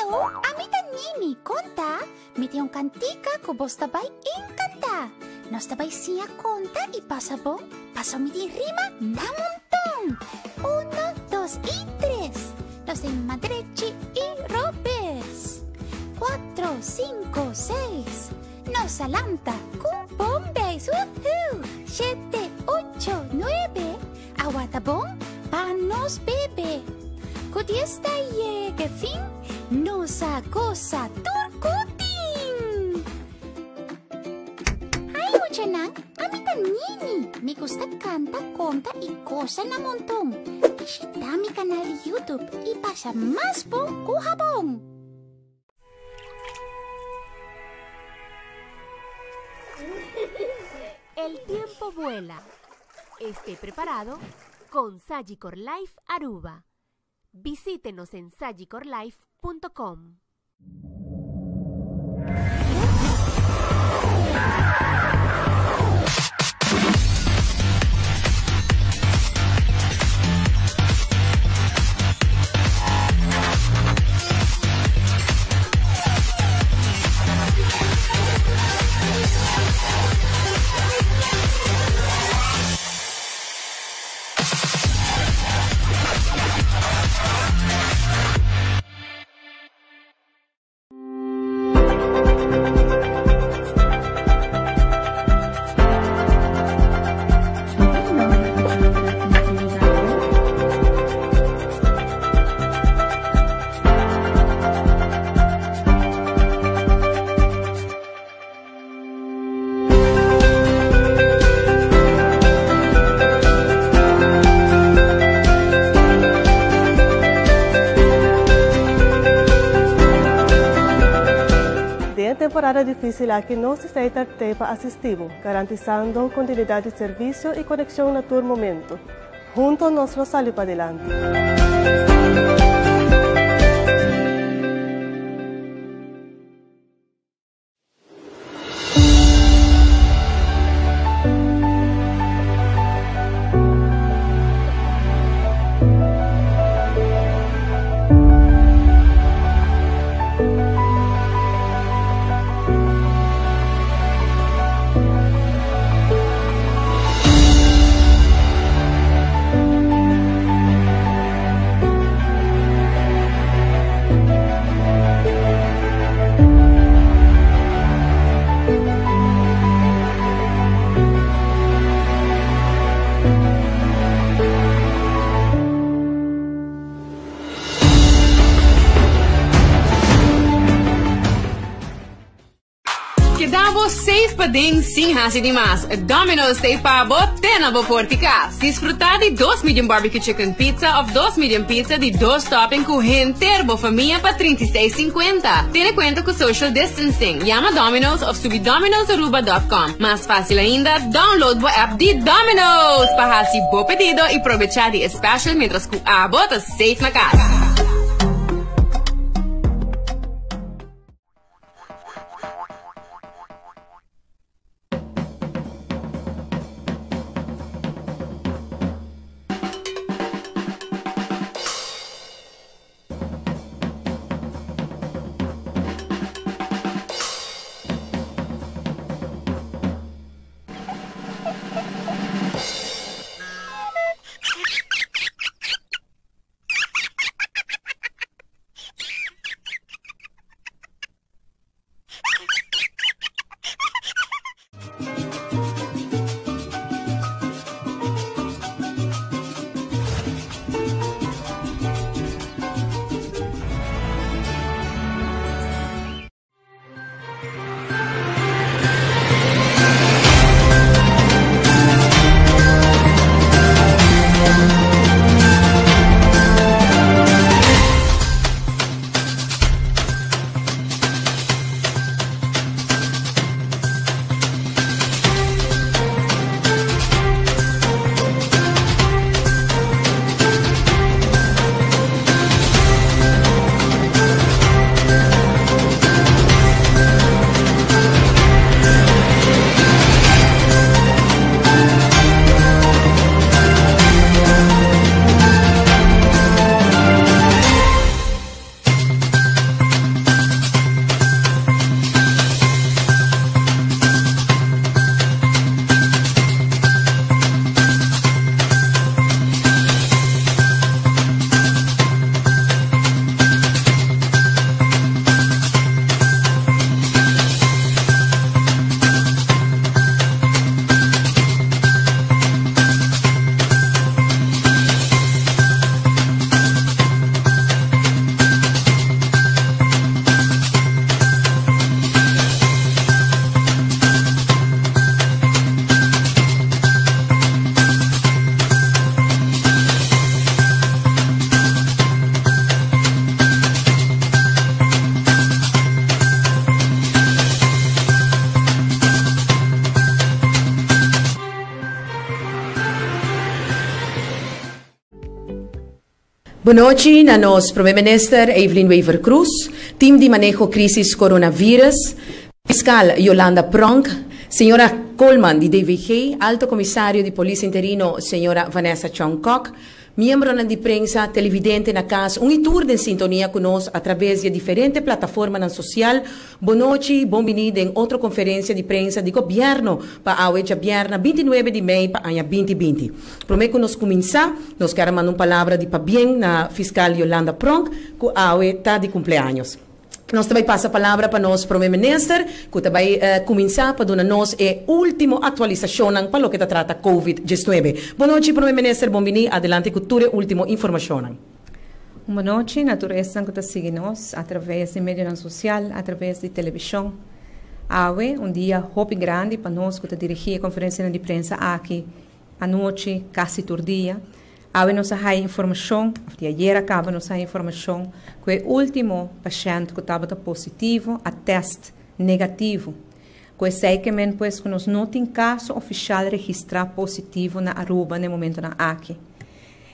Hallo, ami ta Nini, konta? Mi tin un kantika ku bos ta bai enkantá. Nos ta bai siña konta i pasa bon, paso mi tin rima na monton. Uno, dos i tres. Nos den man drechi i robes. Cuatro, cinco, seis. Nos a lanta ku bombeis. Woohoo! Shete, ocho, nuebe. Awa ta bon pa nos bebe. Ku dies ta yega fin, nos a gosa tur ku tin. Hi muchanan, ami ta Nini. Mi gusta kanta, konta i gosa na monton. Bishita mi kanal di YouTube i pasa mas bon ku habon. El tiempo vuela. Esté preparado con Sagicor Life Aruba. Visítenos en sagicorlife.com. Den e temporada difícil aki nos ta esei pa asistí bo, garantisando kontinuidat di servisio i konekshon na tur momento. Hunto nos lo sali padilanti. Keda bo safe paden sin hasi di mas. Domino's ta pa bo te na bo port'i cas. Disfruta di dos medium barbecue chicken pizza of dos medium pizza di dos topping cu henter bo famia pa 36,50. Tene cuenta cu social distancing. Yama Domino's of subi dominosaruba.com. Mas facil ainda, download bo app di Domino's pa hasi bo pedido y probecha di e special mientras cu abo ta safe na cas. Bon nochi na nos Prome Minister Evelyn Wever-Croes, Team di Maneho Crisis Coronavirus, Fiscal Yolanda Pronk, Señora Koolman di DVG, Alto Comisario di Polis Interino Señora Vanessa Chong-Kok, miembronan di prensa, televidente na cas, un y tur den sintonia cu nos a traves di e diferente plataformanan social, bon nochi, bon bini den otro conferencia di prensa di Gobierno pa awe djabièrna 29 di mei pa aña 2020. Prome cu nos cuminsa, nos kier a manda un palabra di pabien na Fiscal Yolanda Pronk cu awe ta di cumpleaños. Nos ta bay pasa palabra pa nos Prome Minister cu ta bay cuminsa pa duna nos e ultimo actualisacionnan pa loke ta trata Covid 19. Bon nochi Prome Minister, bon bini, adelante cu tur e ultimo informacionnan. Un bon nochi na tur esnan cu ta sigui nos a traves di medionan social, a traves di television. Awe, un dia hopi grandi pa nos cu ta dirigi e conferencianan di prensa aki anochi, casi tur dia. Awe nos a haya informacion, of di ayera caba nos a haya informacion, cu e ultimo pashent cu tabata positivo a test negativo. Cu esey ke men pues cu nos no tin caso oficial registra positivo na Aruba na e momentonan aki.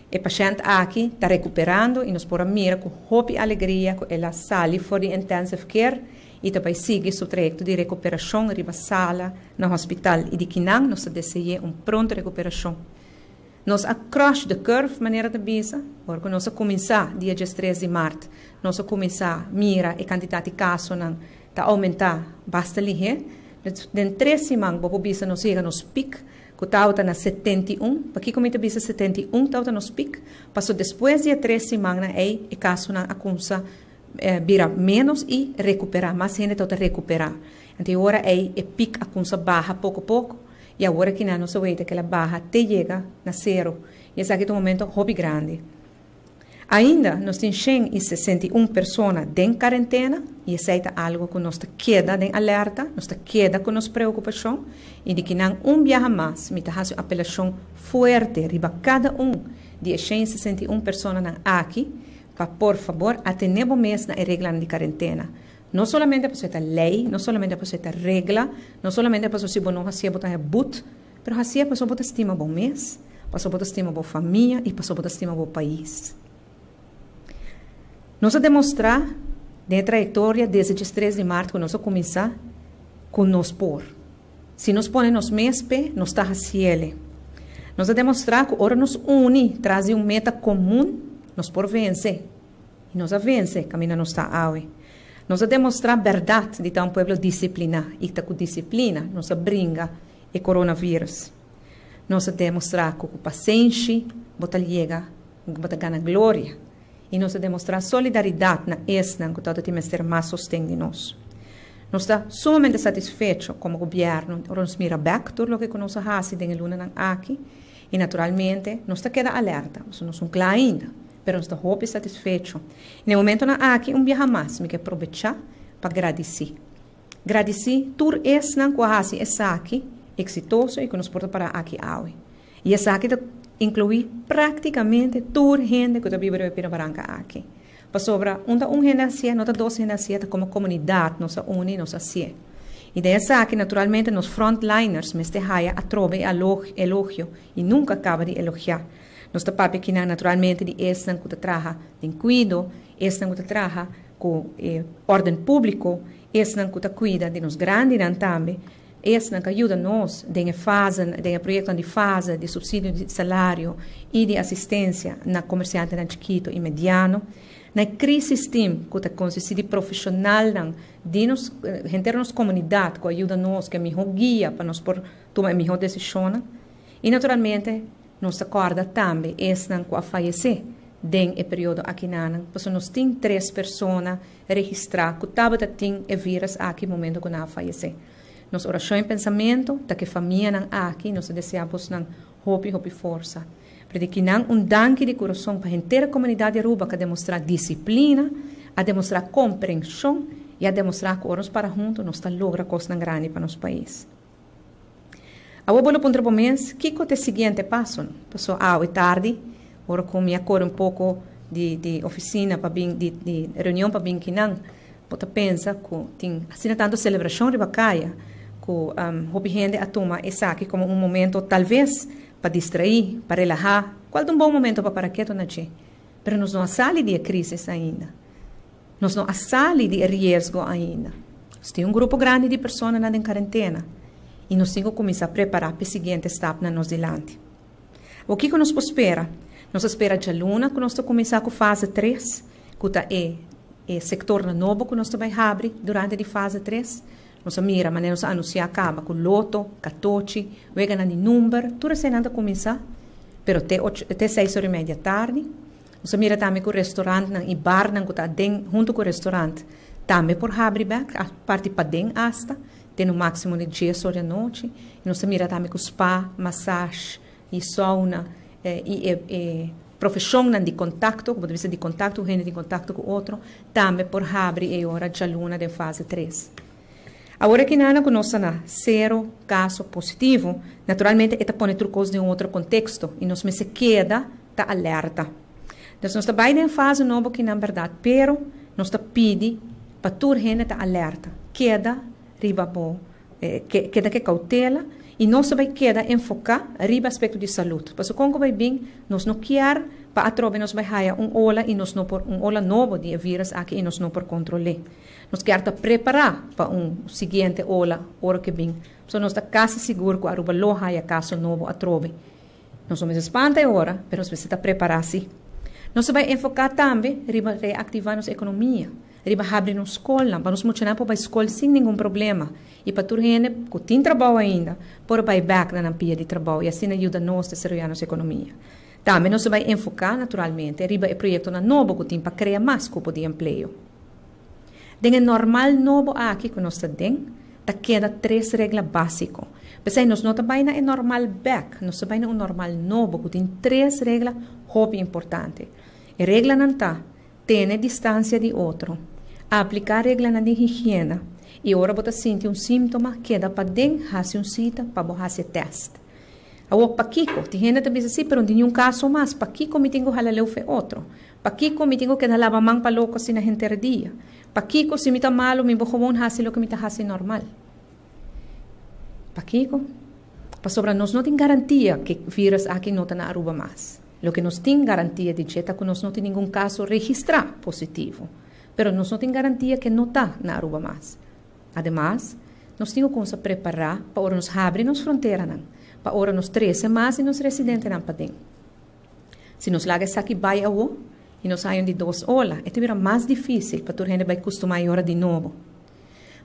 E pashent aki ta recuperando y nos por a mira cu hopi alegria cu el a sali for di intensive care y ta bay sigui su trayecto di recuperacion riba sala na hospital y di kinan nos ta deseye un pronto recuperacion. Nos a crush the curve, manera ta bisa, ora cu nos a cuminsa dia 13 di maart, nos a cuminsa mira e cantidad di casonan ta aumenta basta lihe. Den 3 siman, bo por bisa, nos yega nos piek, cu tabata na 71. Pakico mi ta bisa 71 tabata nos piek? Paso despues di 3 siman ey, e casonan a cuminsa bira menos y recupera, mas hende ta recupera. Anto awor ey e piek a cuminsa baha poco poco y awor cu nos ta weta cu el a baha te yega na cero. Y esaki ta un momento hopi grandi. Ainda nos tin 161 persona den cuarentena y esey ta algo cu nos ta keda den alerta, nos ta keda cu nos preocupacion y di cu nan un biaha mas, mi ta haci apelacion fuerte riba cada un di 161 personanan aki, pa por fabor atene bo mes na regla di cuarentena. No solamente pa e ley, no solamente pa e regla, no solamente pa si bo no haci bo ta boet, pero haci pa bo stima bo mes, pa bo stima bo famia y pa bo stima bo pais. Nos a demostra den trayectoria desde 3 di maart cu nos a cuminsa cu nos por. Si nos pone nos mes pe, nos ta haciele. Nos a demostra cu ora nos uni tras di un meta comun, nos por vence. Y nos a vence, caminda nos ta awe. Nos a demostra berdad di ta un pueblo disciplina y ta cu disciplina nos a bringa e coronavirus. Nos a demostra cu pasenshi, bo ta yega, bo ta gana gloria. Y nos a demostra solidaridad na esnan cu ta mester mas sosten di nos. Nos ta sumamente satisfecho como gobierno, nos mira back tur loke nos a haci den lunanan aki y naturalmente nos ta keda alerta, nos no ta cla ainda, pero nos ta hopi satisfecho. Y na e momentonan aki un biaha mas, mi kier aprovecha pa gradici. Gradici tur esnan cu a haci esaki exitoso y cu nos por para aki awe. Y esaki ta inclui practicamente tur hende cu ta biba na Baranca aki. Pasobra un ta un hende hacie, no ta dos hende hacie, ta como comunidad nos a uni, nos hacie. Y di esaki, naturalmente, nos frontliners, mester haya atrobe elogio y nunca caba di elogia. Nos ta papia aki naturalmente di esnan cu ta traha den cuido, esnan cu ta traha cu orden publico, esnan cu ta cuida di nos grandinan tambe, esnan cu a yuda nos den fase, den proyecto di fase di subsidio di salario y di asistencia na comerciantenan chikito y mediano, na crisis team cu ta consisti di profesionalnan di nos hende, nos comunidad cu a yuda nos, cu ta miho guia pa nos por tuma miho decision y naturalmente nos ta corda tambe esnan cu a fayece den e periodo aki nan, pasobra nos tin tres persona registra cu tabata tin e virus aki momento cu nan a fayece. Nos oracion y pensamento ta cu e famianan aki, nos ta desea nan hopi hopi forsa. Pero cu nan un danki di curason pa henter comunidad di Aruba cu a demostra disciplina, a demostra comprension y a demostra cu ora nos para hunto, nos ta logra cos grandi pa nos pais. Awor bo puntra pa mi, kico ta e siguiente paso? Paso awe tardi, ora cu mi a core un poco di oficina pa bin di reunion pa bin akinan, bo ta pensa cu tin asina tanto celebracion riba caya, cu hopi hende a tuma esaki como un momento talbes pa distrae, pa relaha, cual un bon momento pa para keto na dje. Pero nos no a sali di e crisis ainda. Nos no a sali di e riesgo ainda. Nos tin un grupo grandi di personanan den cuarentena y nos tin cu cuminsa prepara pa e siguiente stapnan nos dilanti. Awor kico nos por spera? Nos ta spera djaluna cu nos ta cuminsa cu fase tres, cu ta e e sectornan nobo cu nos ta bay habri durante di fase tres. Nos a mira manera nos a anuncia caba cu loto, catochi, weganan di number, tur eseinan ta cuminsa, pero te ocho te seis ora y media tardi. Nos a mira tambe cu restaurantnan y barnan cu ta aden hunto cu restaurant tambe por habri bek, a parti paden hasta, te no maximo di dies ora di anochi. Y nos a mira tambe cu spa, massage y sauna y e e profesionnan di contacto, cu bo ta bisa di contacto cu hende tin contacto cu otro, tambe por habri e ora djaluna den fase tres. Awor aki nana cu nos ta na cero caso positivo, naturalmente e ta pone tur cos den un otro contexto y nos mester keda ta alerta. Dus nos ta bay den fase nobo kinan berdad, pero nos ta pidi pa tur hende ta alerta, keda riba bo, keda ke cautela y nos ta bay keda enfoca riba aspecto di salud. Pasobra con cu bay bin, nos no kier pa atrobe nos bay haya un ola y nos no por, un ola nobo di e virus aki y nos no por control'e. Nos kier ta prepara pa un siguiente ola ora cu bin. Pasobra nos ta casi sigur cu Aruba lo haya caso nobo atrobe. Nos no mester spanta e ora, pero nos mester ta prepará sí. Nos ta bai enfoká tambe riba reaktivá nos ekonomia, riba habri nos skolnan pa nos muchanan por bai skol sin ningun problema i pa tur hende ku tin trabou ainda por bai bèk na nan pia di trabou i asina yuda nos desaroyá nos ekonomia. Tambe nos ta bai enfoká naturalmente riba e proyektonan nobo ku tin pa krea mas kupo di empleo. Den e normal nobo aki ku nos ta den, ta keda tres regla básiko. P'esei nos no ta bai na e normal bèk, nos ta bai na un normal nobo ku tin tres regla hopi importante. E reglanan ta, tene distansia di otro, apliká reglanan di higiena i ora bo ta sinti un síntoma keda paden hasi un sita pa bo hasi e tèst. Awor, pakiko? Tin hende ta bisa, Sí, pero no tin niun kaso mas, pakiko mi tin ku hala leu fe otro? Pakiko mi tin ku keda laba man pa loko asina henter dia? Pakiko si mi ta malu mi bo gewoon hasi loke mi ta hasi normal? Pakiko? Pasobra nos no tin garantia ku e virus aki no ta na Aruba mas. Loke nos tin garantia di dje ta ku nos no tin ningun kaso registrá positivo. Pero nos no tin garantia ku e no ta na Aruba mas. Ademas, nos tin ku kumsa prepará pa ora nos habri nos fronteranan, pa ora nos trese mas di nos residentenan paden. Si nos laga esaki bai awo i nos haña un di dos ola, e ta bira mas difísil pa tur hende bai kustumá e ora di nobo.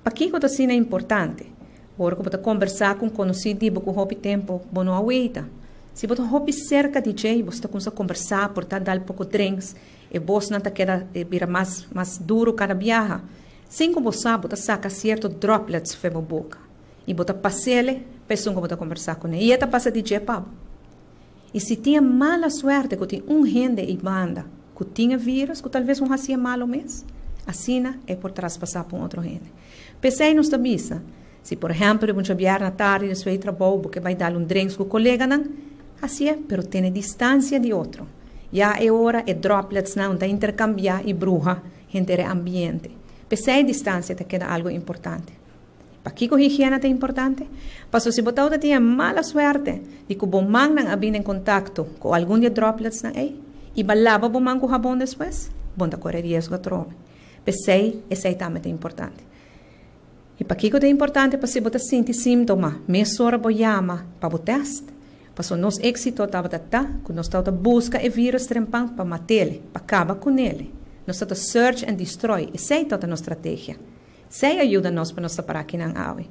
Pakiko ta asina importante? Ora ku bo ta kombersá ku un konosí di bo ku hopi tempu bo no a weita. Si bo ta hopi serka di dje i bo sta kumsa kombersá, por ta dal poko drinks, e bosnan ta keda bira mas mas duru kada biaha. Sin ku bo sa, bo ta saka sierto droplets fe bo boka i bo ta pas'el pa esun ku bo ta kombersá kuné i e ta pasa di dje pa bo. I si tin e mala suerte ku tin un hende ei banda ku tin e virus, ku talves un hasié malo mes, asina e por traspasá pa un otro hende. P'esei nos ta bisa, si por ehèmpel riba un djabièrnè atardi despues di trabou bo ke bai dal un drinks ku koleganan, hasié, pero tene distansia di otro. Ya e ora e dropletsnan ta interkambiá i bruha henter e ambiente. P'esei distansia ta keda algu importante. Pakiko higiena ta importante? Pasobra si bo tabata tin e mala suerte di ku bo mannan a bini en kontakto ku algun di e dropletsnan ei i bo a laba bo man ku habon despues, bo ta kore riesgo atrobe. P'esei, esei tambe ta importante. I pakiko ta importante pa si bo ta sinti síntoma, mesora bo yama pa bo tèst? Pasobra nos éksito tabata ta ku nos tabata buska e vírus trempan pa mat'el, pa kaba kunel. Nos tabata search and destroy, esei tabata nos strategia. Esei a yuda nos pa nos ta para akinan awe.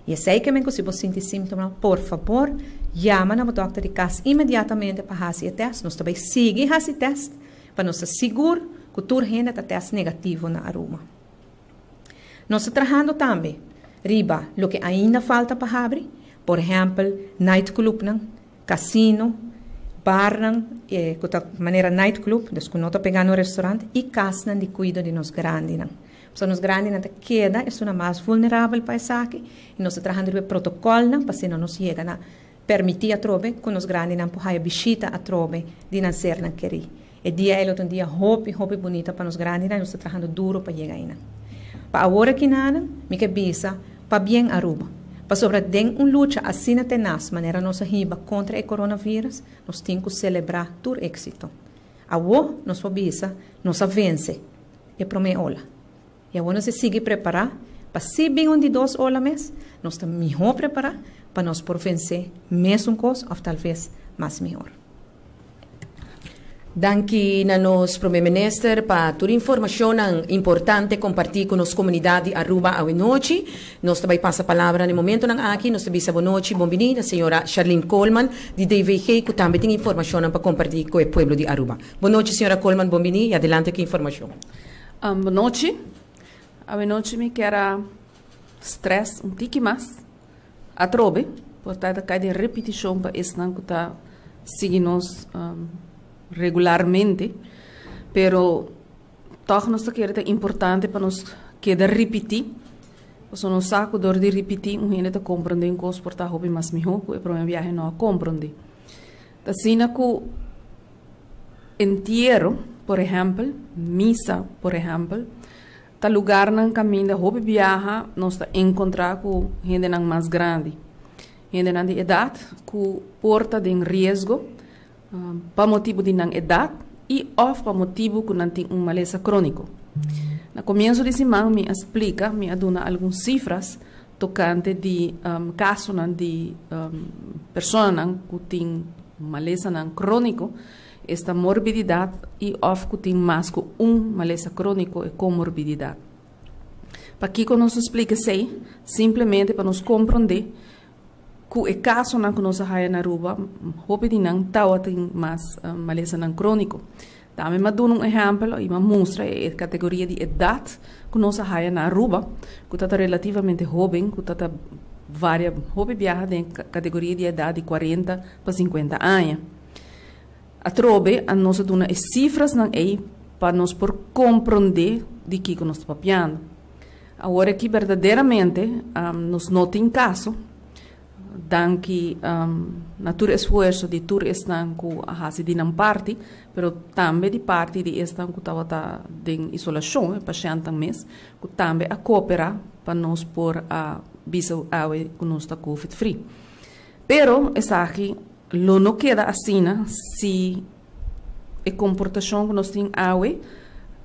I esei ke men ku si bo sinti símptomanan, por fabor, yama na bo dòkter di kas inmediatamente pa hasi e tèst. Nos ta bai sigui hasi tèst pa nos ta sigur ku tur hende ta tèst negativo na Aruba. Nos ta trahando tambe riba loke ainda falta pa habri, por ehèmpel nightclubnan, Casino, barnan cu ta manera night club, dus cu no ta pega no restaurant, y casnan di cuido di nos grandinan. Pasobra nos grandinan ta keda esunnan mas vulnerabel pa esaki y nos ta trahando riba e protocolnan pa asina nos yega na permiti atrobe cu nos grandinan por haya bishita atrobe di nan sernan keri. E dia ei lo ta un dia hopi, hopi bunita pa nos grandinan y nos ta trahando duro pa yega einan. Pa awor akinanan, mi ke bisa, pabien Aruba. Pasobra den un lucha asina tenaz manera nos a hiba kontra e coronavirus, nos tin ku selebrá tur éksito. Awor nos por bisa, nos a vence e prome ola. Y awor nos ta sigui prepara pa si bin un di dos ola mes, nos ta miho prepara pa nos por vence mesun cos of talves mas mihor. Danki na nos Prome Minister pa tur informacion importante comparti cu nos comunidad di Aruba awe nochi. Nos tambe pasa palabra na e momento aki. Nos ta bisa bon nochi, bon bini, señora Charlene Coleman di DVG, cu tambe tin informacion pa comparti cu e pueblo di Aruba. Bon nochi, señora Coleman, bon bini y adelante cu informacion. Bon nochi. Awe nochi mi kier stress un tiki mas. Atrobe, por ta cay den repeticion pa esnan cu ta sigui nos regularmente, pero toch nos kier ta importante pa nos keda ripiti. Paso nos sa cu door di ripiti un hende ta comprende un cos por ta hopi mas miho cu e prome biaha no a comprende. Asina cu entiero, por ehempel, misa, por ehempel, ta lugarnan caminda hopi biaha nos ta encontra cu hendenan mas grandi. Hendenan di edad cu por ta den riesgo pa motibo di nan edad y of pa motibo cu nan tin un malesa cronico. Na comienso di siman mi a splica, mi a duna algun cifra tocante di casonan di personanan cu tin malesanan cronico, esta morbididad y of cu tin mas cu un malesa cronico e comorbididad. Pakico nos a splica esey? Simplemente pa nos comprende cu e casonan cu nos a haya na Aruba, hopi di nan tawatin mas malesanan cronico. Tambe m'a duna un ehempel y m'a mustra e categoria di edad cu nos a haya na Aruba, cu ta relativamente hoben, cu ta varia hopi biaha den categoria di edad di 40 pa 50 aña. Atrobe, a nos a duna e cifranan ey pa nos por comprende di kico nos ta papiando. Awor aki berdaderamente nos no tin caso, danki na tur esfuerso di tur esnan cu a haci di nan parti, pero tambe di parti di esnan cu tabata den isolacion, e pacientenan mes, cu tambe a coopera pa nos por a bisa awe cu nos ta COVID free. Pero esaki lo no keda asina si e comportacion cu nos tin awe,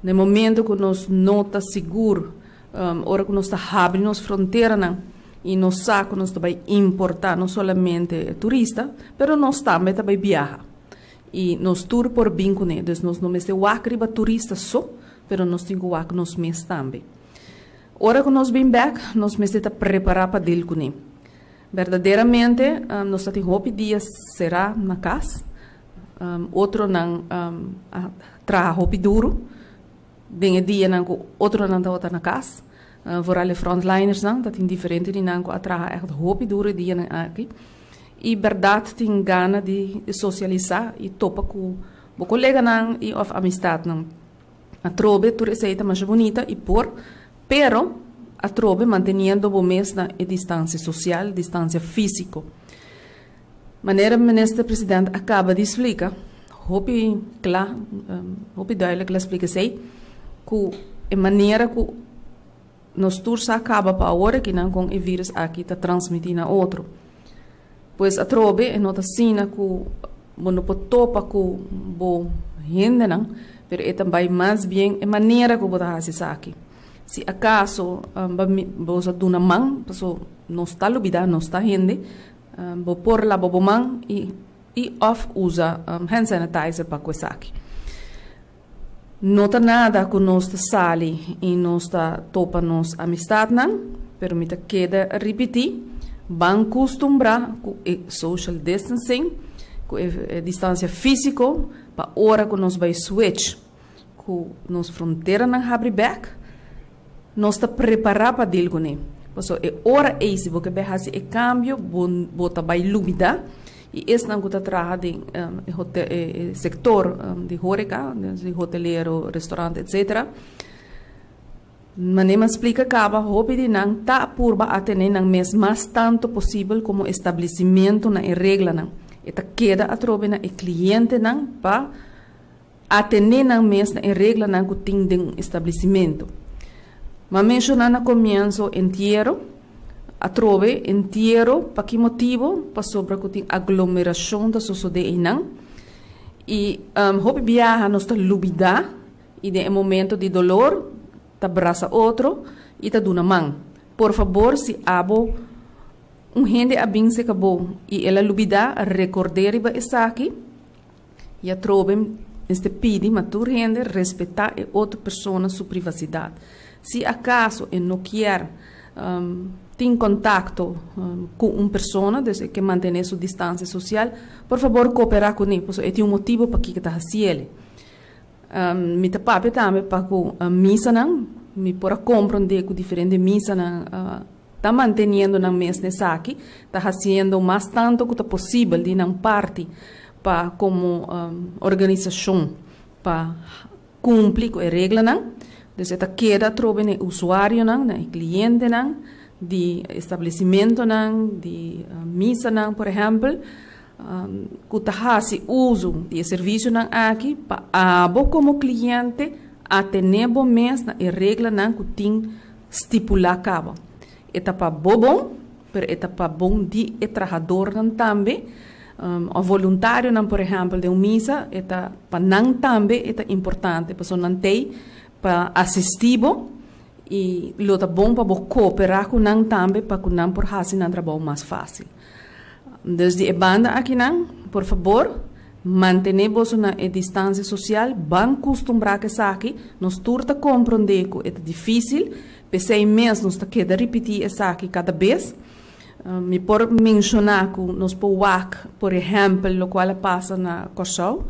na momento cu nos no ta sigur, ora cu nos ta habri nos fronteranan y nos sa cu nos ta bay importa no solamente turista, pero nos tambe ta bay viaha. Y nos tur por bin cune, dus nos no mester wak riba turista so, pero nos tin cu wak nos mes tambe. Ora cu nos bin back, nos mester ta prepara pa deal cune. Berdaderamente, nos tin hopi dia sera na cas, otronan a traha hopi duro, den dianan cu otronan tabata na cas, vooral e frontliners nan, dat tin diferente di nan cu a traha echt hopi duro dianan aki. Y berdad tin gana di socialisa y topa cu bo coleganan y of amistadnan. Atrobe tur esey ta mas bunita y por, pero atrobe manteniendo bo mes na e distancia social, distancia fisico. Manera minister president a caba di splica, hopi cla, hopi duidelijk el a splica esey, cu e manera cu nos tur sa caba pa awor cu nan con e virus aki ta transmiti na otro. Pues atrobe e no ta asina cu bo no por topa cu bo hendenan, pero e tambe mas bien e manera cu bo ta haci esaki. Si acaso bo sa duna man, paso nos ta lubida, nos ta hende, bo por laba bo man y of usa hand sanitizer pa cu esaki. No ta nada cu nos ta sali y nos ta topa nos amistadnan, pero mi ta keda ripiti, ban custumbra cu e social distancing, cu e distancia fisico, pa ora cu nos bay switch, cu nos fronteranan habri back, nos ta prepara pa deal cune. Paso e ora ey si bo ke bay haci e cambio, bo ta bay lubida, y esnan cu ta traha den hotel, e sector di horeca, di hotelero, restaurant, etc. Manera m'a splica caba, hopi di nan ta purba atene nan mes mas tanto posibel como establecimento na e reglanan. E ta keda atrobe na e clientenan pa atene nan mes na e reglanan cu tin den un establecimento. M'a menciona na comienso entiero, atrobe entiero, pa ki motibo? Pasobra cu tin aglomeracion ta sosode einan. Y hopi biaha nos ta lubida y den e momento di dolor ta brasa otro y ta duna man. Por fabor si abo un hende a bin seca bo y el a lubida, record'e riba esaki y atrobe mester pidi ma tur hende respeta e otro persona su privacidad. Si acaso e no kier tin contacto cu un persona, dus e ke mantene su distancia social, por fabor coopera cune, pasobra e tin un motibo pakico ta haciele. Mi ta papia tambe pa cu misanan, mi por a comprende cu diferente misanan ta manteniendo nan mes na esaki, ta haciendo mas tanto cu ta posibel di nan parti pa como organisacion pa cumpli cu e reglanan. Dus e ta keda atrobe na e usuarionan, na e clientenan di establecimentonan, di misanan por ehempel, cu ta haci uso di e servicionan aki pa abo como cliente atene bo mes na e reglanan cu tin stipula caba. E ta pa bo bon, pero e ta pa bon di e trahadornan tambe, of voluntarionan por ehempel den un misa, e ta pa nan tambe e ta importante, pasobra nan t'ey pa asisti bo y lo ta bon pa bo coopera cu nan tambe pa cu nan por haci nan trabou mas facil. Dus di e banda akinan, por fabor, mantene boso na e distancia social, ban custumbra cu esaki, nos tur ta comprende cu e ta dificil, p'esey mes nos ta keda ripiti esaki cada bes. Mi por menciona cu nos por wak, por ehempel, locual a pasa na Corsou,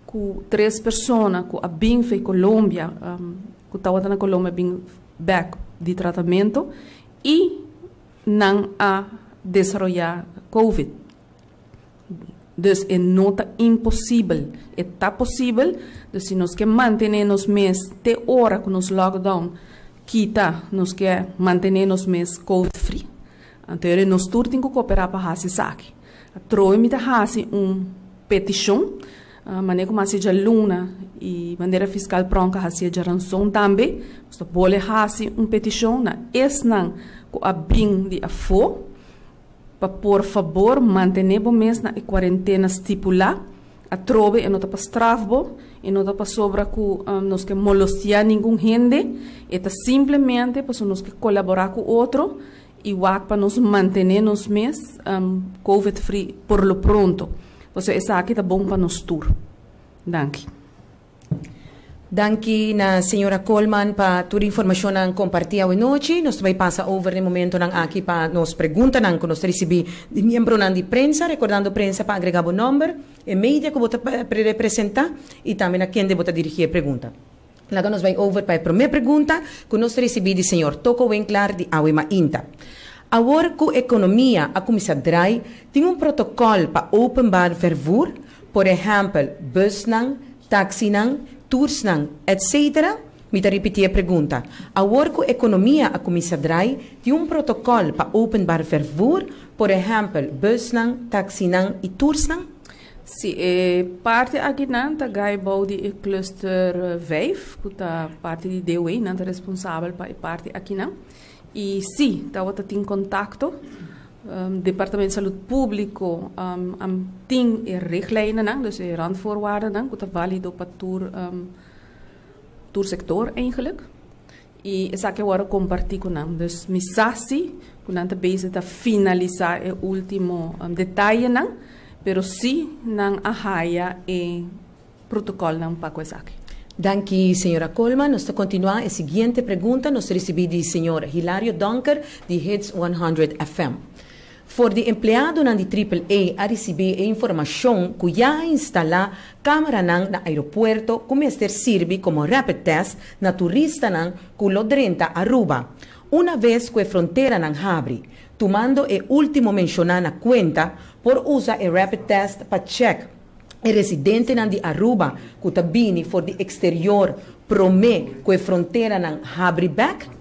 cu tres persona cu a bin fey Colombia, cu tawata na Colombia bin bek di tratamento y nan a desaroyá Covid. Dus e no ta imposibel, e ta posibel. Dus si nos ke mantené nos mes te ora ku nos lockdown kita, nos ke mantené nos mes Covid free. Anto yere nos tur tin ku koperá pa hasi esaki. Atrobe mi ta hasi un petishon, manera ku mi hasi djaluna i manera Fiskal Pronk a hasi e djaranson tambe, nos ta bole hasi un petishon na esnan ku a bin di afó pa por fabor mantené bo mes na e kuarentena stipulá. Atrobe e no ta pa straf bo, e no ta pasobra ku nos ke molostiá ningun hende, e ta simplemente pasobra nos ke kolaborá ku otro i wak pa nos mantené nos mes covid free por lo pronto. Pasobra esaki ta bon pa nos tur. Danki. Danki na señora Koolman pa tur informacionnan comparti awe nochi. Nos ta bay pasa over den momentonan aki pa nos preguntanan cu nos ta ricibi di miembronan di prensa. Recordando prensa pa agrega bo nomber, e media cu bo ta representa y tambe na kende bo ta dirigi e pregunta. Laga nos bay over pa e prome pregunta cu nos ta ricibi di señor Toko Winklaar di Awe Mainta. Awor cu economia a cuminsa draai, tin un protocol pa openbaar vervoer? Por ehempel, busnan, taxinan, toursnan, etc. Mi ta ripiti e pregunta. Awor cu economia a cuminsa draai, tin un protocol pa openbaar vervoer? Por ehempel, busnan, taxinan y toursnan? Si, e parti akinan ta gai bou di e cluster 5, cu ta parti di DOW, nan ta responsabel pa e parti akinan. Y si, tawata tin contacto. Departamento di Salud Publico a tin e richtlijnennan, dus e randvoorwaardennan, cu ta valido pa tur tur sector eigenlijk. Y esaki a worde comparti cu nan. Dus mi sa si cu nan ta bezig ta finalisa e ultimo detayenan, pero si nan a haya e protocolnan pa cu esaki. Danki, señora Koolman. Nos ta continua e siguiente pregunta nos ta ricibi di señor Hilario Donker di Hits 100 FM. For di empleadonan di Triple A a ricibi e informacion cu ya a instala camaranan na aeropuerto cu mester sirbi como rapid test na turistanan cu lo drenta Aruba una vez cu e fronteranan habri. Tumando e ultimo menciona na cuenta, por usa e rapid test pa check e residentenan di Aruba cu ta bini for di exterior prome cu e fronteranan habri bek?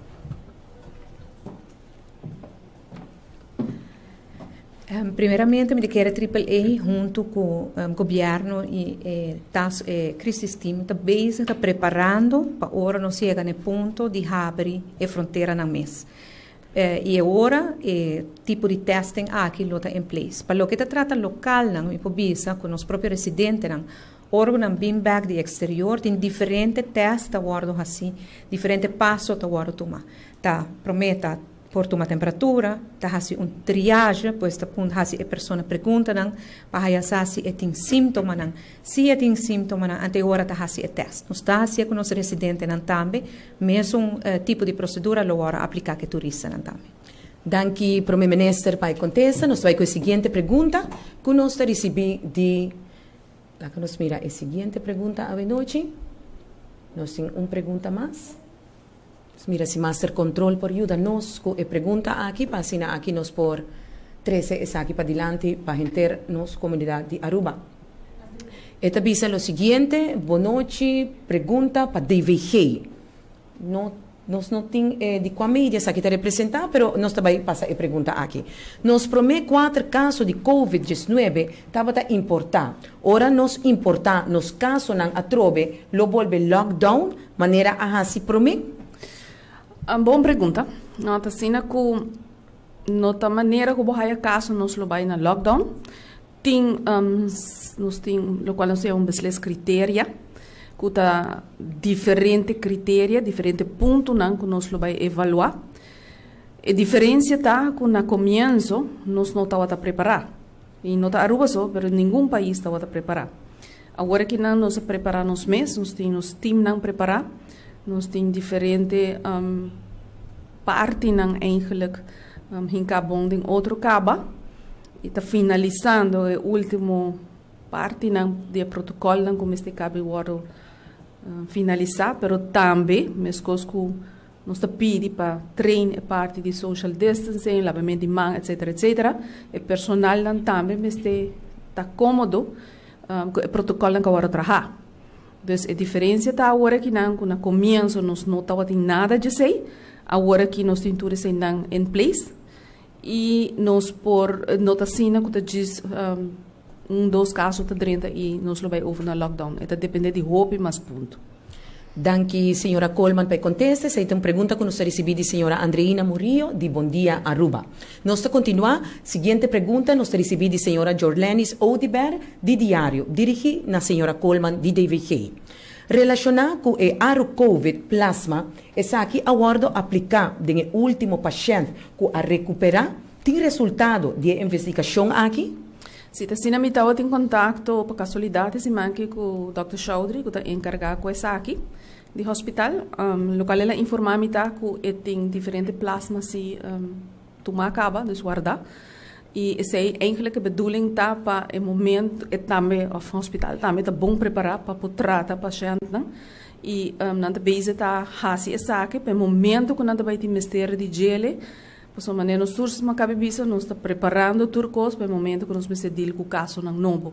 Primeramente mi ta kere Triple A hunto cu gobierno y e tas e crisis team ta bezig ta preparando pa ora nos yega na e punto di habri e fronteranan mes. I e ora e tipo di testing aki lo ta in place. Pa loke ta trata lokalnan, mi por bisa ku nos propio residentenan, Ora nan bin back di exterior, tin diferente test ta wordo haci, diferente paso ta wordo tuma. Ta prome ta por tuma temperatura, ta haci un triage, pues ta pun haci e persona preguntanan pa haya sa si e tin simptomanan. Si e tin simptomanan, anto ora ta haci e test. Nos ta haci cu nos residentenan tambe, mesun tipo di procedura lo ora aplica cu turistanan tambe. Danki, Prome Minister, pa contesta. Nos ta bay cu e siguiente pregunta cu nos ta ricibi di. Laga nos mira e siguiente pregunta anochi. Nos tin un pregunta mas. Mira si Master Control por yuda nos cu e pregunta aki, pa asina aki nos por trece esaki pa dilanti pa henter nos comunidad di Aruba. E ta bisa lo siguiente: "Bon nochi, pregunta pa DVG." No, nos no tin di cua media esaki ta representa, pero nos tambe ta pasa e pregunta aki. Nos prome cuater caso di COVID-19 tabata importa. Ora nos importa nos casonan atrobe, lo bolbe lockdown, manera a hasi prome? Un bon pregunta. No, ta asina cu no ta manera cu bo haya caso nos lo bay na lockdown. Tin nos tin locual nos yama un besliscriteria, cu ta diferente criteria, diferente puntonan cu nos lo bay evalua. E diferencia ta cu na comienso nos no tabata prepara. Y no ta Aruba so, pero ningun pais tabata prepara. Awor cu nos a prepara nos mes, nos tin nos teamnan prepara, nos tin diferente partinan eigenlijk hinca bon den otro caba y ta finalisando e ultimo partinan di protocol cu mester caba wordo finalisa, pero tambe mescos cu nos ta pidi pa train e parti di social distancing, labamento di man, etc., etc. E personal nan tambe mester ta comodo cu e protocol nan cu awor traha. Dus e diferencia ta awor cu nan cu na comienso nos no tabatin nada di esey, awor cu nos tin tur nan in place y nos por no ta asina cu ta djis un, dos caso ta 30 y nos lo bay over na lockdown. E ta depende di hopi mas punto. Danki, señora Coleman, pa contesta. Esaki ta un pregunta cu nos a ricibi di señora Andreina Murillo, di Bon Dia Aruba. Nos ta continua. Siguiente pregunta nos a ricibi di señora Jorlenis Odiber, di Diario, dirigi na señora Coleman, di DVG. Relaciona cu e Aru COVID Plasma, esaki a wordo aplica den e ultimo pashent cu a recupera, tin resultado di investigacion aki? Si, asina mi tabata den contacto pa casualidad siman cu Dr. Chaudhry, cu ta encarga cu esaki di hospital. Locual el a informa mi ta cu tin diferente plasma si tuma caba, dus warda. Y esey eigenlijk e bedoeling ta pa e momento e tambe of hospital tambe ta bon prepara pa por trata pashentnan. Y nan ta bezig ta hasi esaki pa e momento cu nan ta bay tin mester di dje. Paso manera nos tur a caba di bisa, nos ta preparando tur cos pa e momento cu nos mester deal cu casonan nobo.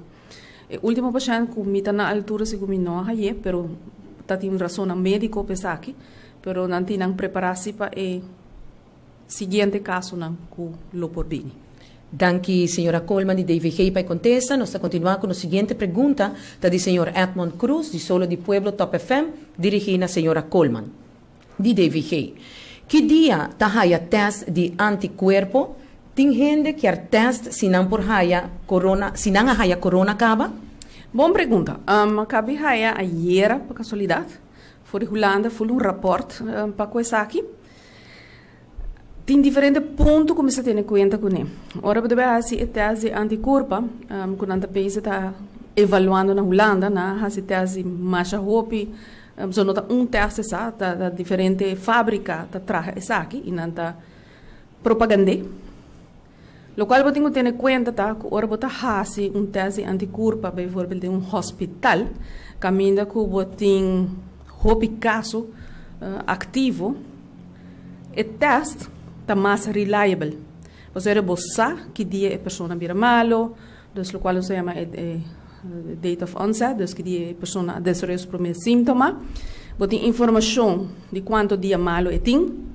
E ultimo pashent cu mi ta na altura segun mi no a haye, pero ta tin rason medico pa esaki, pero nan tin nan prepara pa e siguiente casonan cu lo por bini. Danki, señora Coleman di DVG, pa contesta. Nos ta continua cu e siguiente pregunta, ta di señor Edmond Cruz, di Solo di Pueblo Top FM, dirigi na señora Coleman, di DVG. Ki dia ta haya test di anticuerpo? Tin hende kier test si nan por haya corona, si nan haya corona caba? Bon pregunta. A caba di haya ayera, pa casualidad, for di Hulanda, full un rapport pa cu esaki. Tin diferente punto cu mester tene cuenta cu ne. Ora bo hasi e test di anticuerpo, cu nan ta bezig ta evaluando na Hulanda, nan a hasi test di masha hopi, so no ta un test sa, ta diferente fabrica ta traha esaki y nan ta propagand'e. Locual bo tin cu tene cuenta ta cu ora bo ta hasi un test di anticuerpo, bijvoorbeeld den un hospital, caminda cu bo tin hopi caso activo, e test ta mas reliable. Pasobra bo sa ki dia e persona bira malo, dus locual nos ta yama e date of onset, dus ki dia e persona a desaroya su prome sintoma. Bo tin informacion di cuanto dia malo e tin.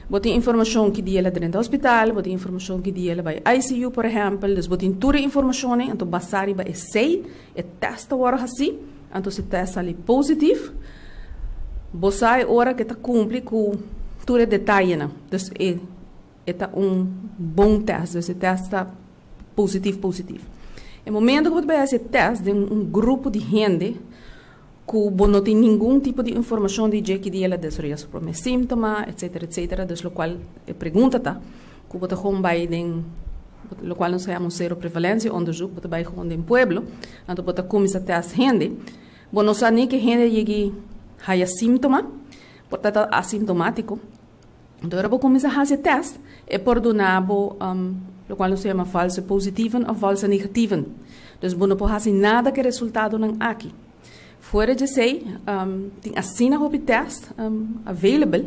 Bo tin informacion ki dia el a drenta hospital, bo tin informacion ki dia el a bay ICU, por ehempel. Dus bo tin tur e informacion, anto basa riba esey, e test ta wordo haci, anto si test sali positivo, bo sa e ora cu ta cumpli cu tur e detayenan. Dus e ta un bon test, dus e test ta positivo positivo. E momento ku bo bai hasi test den un grupo di hende ku bo no tin ningun tipo di informashon di dje ki dia el a desaroyá su promé síntoma, etsetera, etsetera. Dus lokual e pregunta ta ku bo ta gewoon bai den lokual nos ta yama un seroprevalentie-onderzoek, bo ta bai gewoon den pueblo, anto bo ta kuminsá test hende. Bo no sa ni ke hende yegi haya síntoma, por ta ta asintomátiko. Anto ora bo kuminsá hasi e test, e por duna bo lokual nos ta yama valse positieven òf valse negatieven. Dus bo no por hasi nada ku e resultadonan aki. Fuera di esei, tin asina hopi test available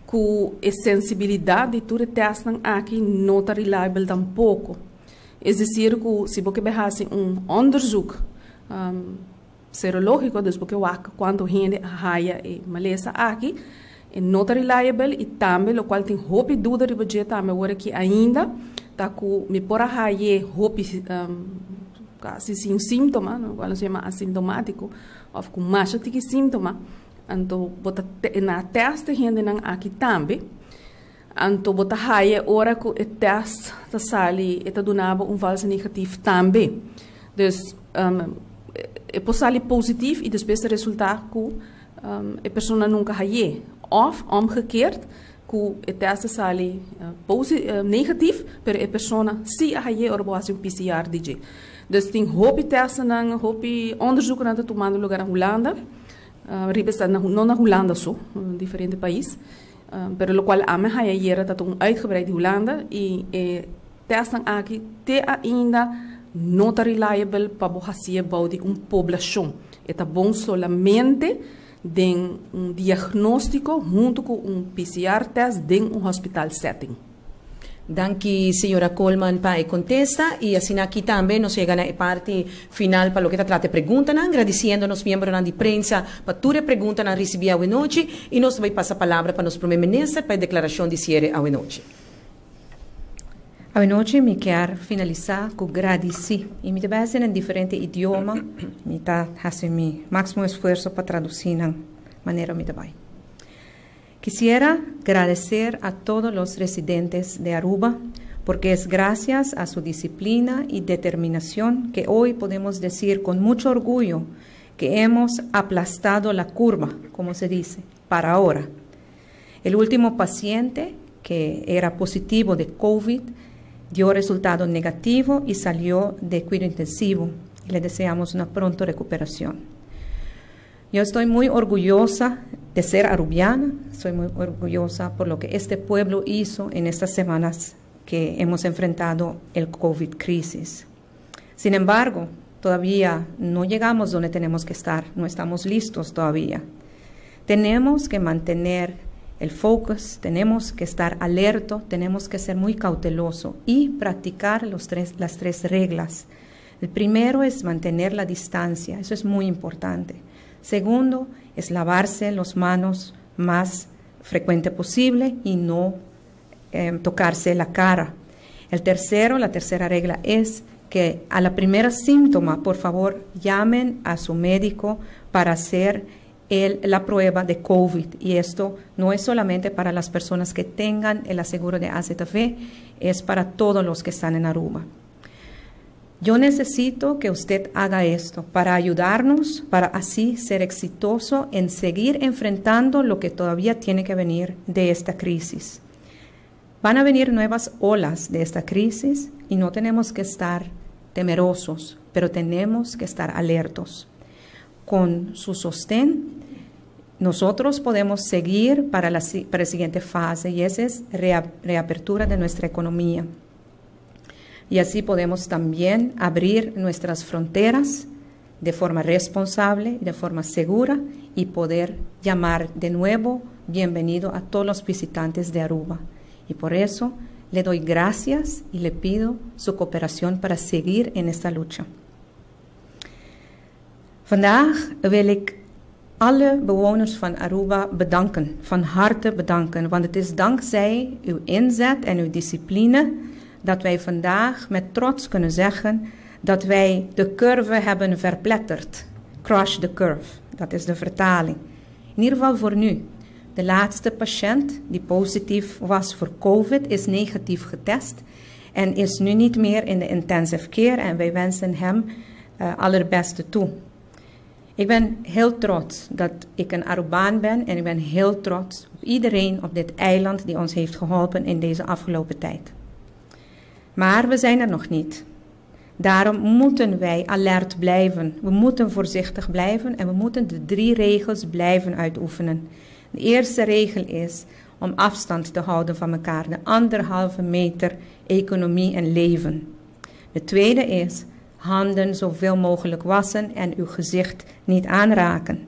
ku e sensibilidat di tur e testnan aki no ta reliable tampoko. Es desir ku si bo ke bai hasi un onderzoek serológiko, dus bo ke wak kuantu hende a haya e malesa aki, e no ta reliable i tambe lokual tin hopi duda riba dje tambe awor aki ainda ta ku mi por a haye hopi kasi sin síntoma, lokual nos yama asintomátiko òf ku masha tiki síntoma, anto bo ta na tèst e hendenan aki tambe. Anto bo ta haya ora ku e tèst ta sali e ta duna bo un valse negatief tambe. Dus e por sali positief i despues ta resultá ku e persona nunka hay'é. Òf omgekeerd ku e tèst ta sali negatief pero e persona sí a hay'é ora bo hasi un PCR di dje. Dus tin hopi tèstnan, hopi onderzoeknan ta tumando lugar na Hulanda, riba esta no na Hulanda so, diferente pais. Pero locual ami haya ayera ta un uitgebreid di Hulanda y e testnan aki te ainda no ta reliable pa bo hacié bou di un poblacion. E ta bon solamente den un diagnostico hunto cu un PCR test den un hospital setting. Danki señora Koolman pa e kontesta i asina aki tambe nos yega na e parti final pa loke ta trata e preguntanan, gradisiendo nos miembronan di prensa pa tur e preguntanan risibí awenochi i nos ta bai pasa palabra pa nos Prome Minister pa e deklarashon di siere awenochi. Awenochi mi kier finalisá ku gradisí i mi ta bai hasi na diferente idioma, mi ta hasi mi máksimo esfuerso pa tradusí nan manera mi ta bai. Quisiera agradecer a todos los residentes de Aruba porque es gracias a su disciplina y determinación que hoy podemos decir con mucho orgullo que hemos aplastado la curva, como se dice, para ahora. El último paciente que era positivo de COVID dio resultado negativo y salió de cuidado intensivo. Le deseamos una pronta recuperación. Yo estoy muy orgullosa de ser arubiana, soy muy orgullosa por lo que este pueblo hizo en estas semanas que hemos enfrentado el COVID crisis. Sin embargo, todavía no llegamos donde tenemos que estar, no estamos listos todavía. Tenemos que mantener el focus, tenemos que estar alerto, tenemos que ser muy cauteloso y practicar los tres, las tres reglas. El primero es mantener la distancia, eso es muy importante. Segundo, es lavarse las manos más frecuente posible y no tocarse la cara. El tercero, la tercera regla es que a la primera síntoma, por favor, llamen a su médico para hacer la prueba de COVID. Y esto no es solamente para las personas que tengan el aseguro de AZV, es para todos los que están en Aruba. Yo necesito que usted haga esto para ayudarnos, para así ser exitoso en seguir enfrentando lo que todavía tiene que venir de esta crisis. Van a venir nuevas olas de esta crisis y no tenemos que estar temerosos, pero tenemos que estar alertos. Con su sostén, nosotros podemos seguir para la siguiente fase y esa es reapertura de nuestra economía. Y así podemos también abrir nuestras fronteras de forma responsable y de forma segura y poder llamar de nuevo bienvenido a todos los visitantes de Aruba. Y por eso le doy gracias y le pido su cooperación para seguir en esta lucha. Vandaag wil ik alle bewoners van Aruba bedanken, van harte bedanken, want het is dankzij uw inzet en uw discipline dat wij vandaag met trots kunnen zeggen dat wij de curve hebben verpletterd. Crush the curve, dat is de vertaling. In ieder geval voor nu. De laatste patiënt die positief was voor COVID is negatief getest. en is nu niet meer in de intensive care en wij wensen hem allerbeste toe. Ik ben heel trots dat ik een Arubaan ben en ik ben heel trots op iedereen op dit eiland die ons heeft geholpen in deze afgelopen tijd. Maar we zijn er nog niet. Daarom moeten wij alert blijven. We moeten voorzichtig blijven en we moeten de drie regels blijven uitoefenen. De eerste regel is om afstand te houden van elkaar, de anderhalve meter economie en leven. De tweede is handen zoveel mogelijk wassen en uw gezicht niet aanraken.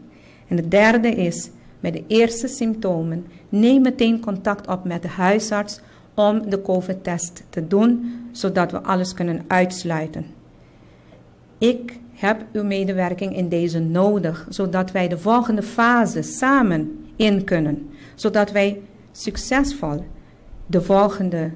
En de derde is, met de eerste symptomen, neem meteen contact op met de huisarts om de COVID-test te doen, zodat we alles kunnen uitsluiten. Ik heb uw medewerking in deze nodig, zodat wij de volgende fase samen in kunnen, zodat wij succesvol de volgende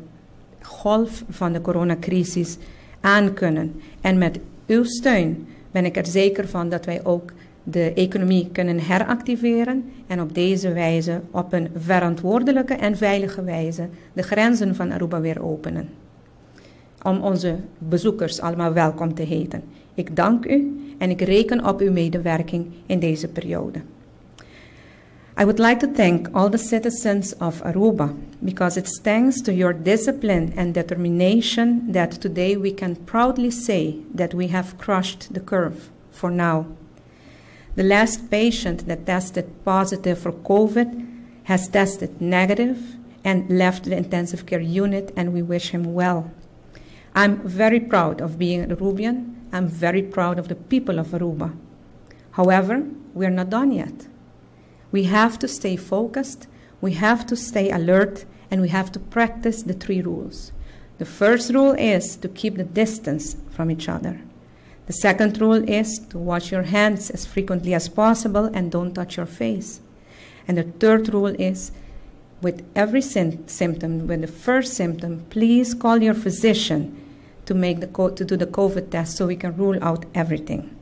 golf van de coronacrisis aan kunnen. En met uw steun ben ik er zeker van dat wij ook de economie kunnen heractiveren en op deze wijze, op een verantwoordelijke en veilige wijze, de grenzen van Aruba weer openen. Om onze bezoekers allemaal welkom te heten. Ik dank u en ik reken op uw medewerking in deze periode. I would like to thank all the citizens of Aruba because it's thanks to your discipline and determination that today we can proudly say that we have crushed the curve for now. The last patient that tested positive for COVID has tested negative and left the intensive care unit, and we wish him well. I'm very proud of being an Arubian. I'm very proud of the people of Aruba. However, we are not done yet. We have to stay focused, we have to stay alert, and we have to practice the three rules. The first rule is to keep the distance from each other. The second rule is to wash your hands as frequently as possible and don't touch your face. And the third rule is with every symptom, with the first symptom, please call your physician to do the COVID test so we can rule out everything.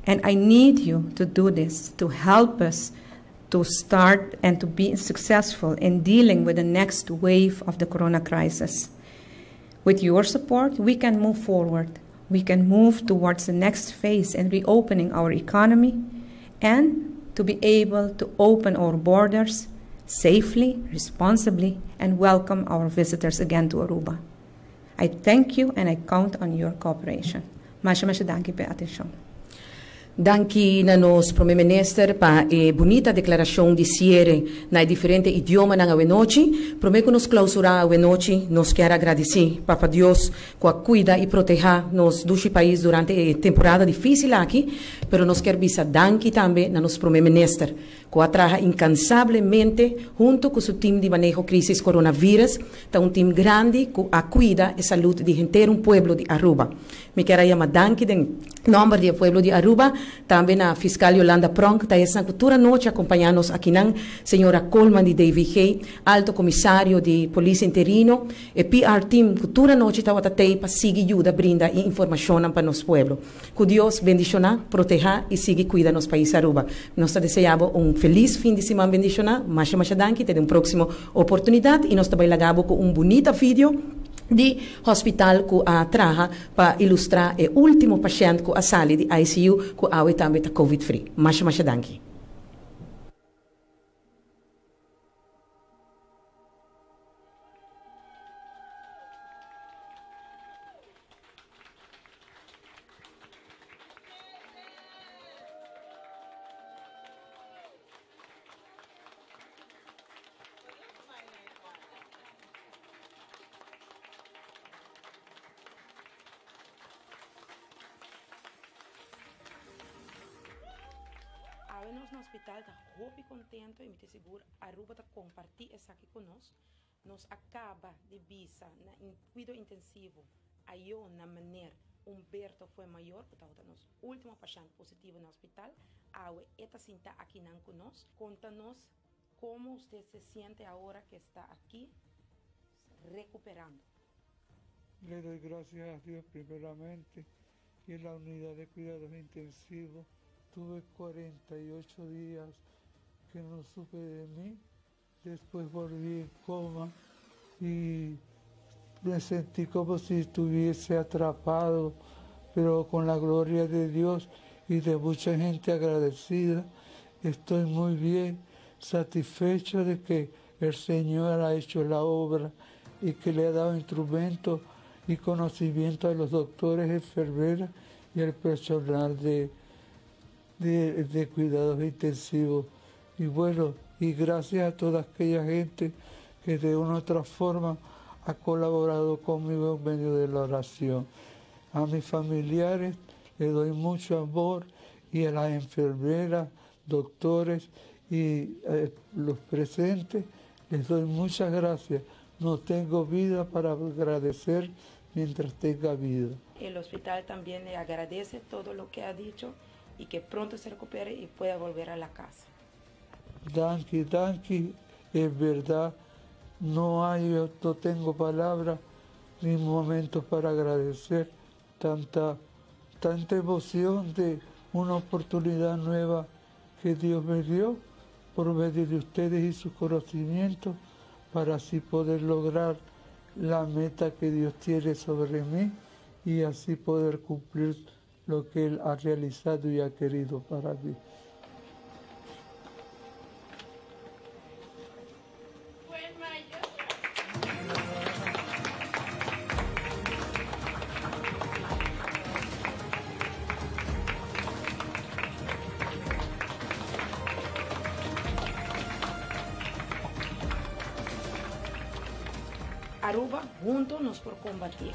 And I need you to do this to help us to start and to be successful in dealing with the next wave of the corona crisis. With your support, we can move forward. We can move towards the next phase in reopening our economy and to be able to open our borders safely, responsibly, and welcome our visitors again to Aruba. I thank you and I count on your cooperation. Masha masha danki pa atencion. Danki na nos Prome Minister pa e bunita declaracion di ciere na diferente idiomanan awe nochi. Prome cu nos clausura awe nochi, nos kier gradici Papa Dios cu a cuida y proteha nos dushi pais durante e temporada dificil aki, pero nos kier bisa danki tambe na nos Prome Minister, cu a traha incansablemente hunto cu su team di maneho crisis coronavirus, ta un team grandi cu a cuida e salud di henter un pueblo di Aruba. Mi kier yama danki den nomber di pueblo di Aruba, tambe na fiscal Yolanda Pronk, ta esnan cu tur anochi a acompaña nos akinan, señora Coleman di DVG, alto comisario di polis interino, e PR team cu tur anochi tabata tey pa sigui yuda brinda e informacion pa nos pueblo. Cu Dios bendiciona, proteha y sigui cuida nos pais Aruba. Nos ta desea un feliz fin di siman bendiciona, masha masha danki, te un proximo oportunidad y nos ta bay laga bo cu un bunita video di hospital cu a traha pa ilustra e ultimo pashent cu a sali di ICU cu awe tambe ta COVID free. Masha masha danki. Awe nos na hospital ta hopi contento y mi ta sigur Aruba ta comparti esaki cu nos. Nos a caba di bisa na cuido intensivo ayo na meneer Humberto Fuenmayor, cu tabata nos ultimo pashent positivo na hospital. Awe e ta sinta akinan cu nos. Conta nos como usted se siente ahora que está aquí recuperando. Le doy gracias a Dios primeramente y en la unidad de cuidados intensivos tuve 48 días que no supe de mí. Después volví en coma y Me sentí como si estuviese atrapado, pero con la gloria de Dios y de mucha gente agradecida, estoy muy bien satisfecho de que el Señor ha hecho la obra y que le ha dado instrumentos y conocimiento a los doctores, enfermeras y al personal de, de, cuidados intensivos. Y bueno, y gracias a toda aquella gente que de una u otra forma ha colaborado conmigo en medio de la oración. A mis familiares les doy mucho amor y a las enfermeras, doctores y eh, los presentes les doy muchas gracias. No tengo vida para agradecer mientras tenga vida. El hospital también le agradece todo lo que ha dicho y que pronto se recupere y pueda volver a la casa. Danki, danki, es verdad, no hay, no tengo palabras ni momentos para agradecer tanta, tanta emoción de una oportunidad nueva que Dios me dio por medio de ustedes y sus conocimientos para así poder lograr la meta que Dios tiene sobre mí y así poder cumplir lo que Él ha realizado y ha querido para mí. Aruba, hunto nos por combati.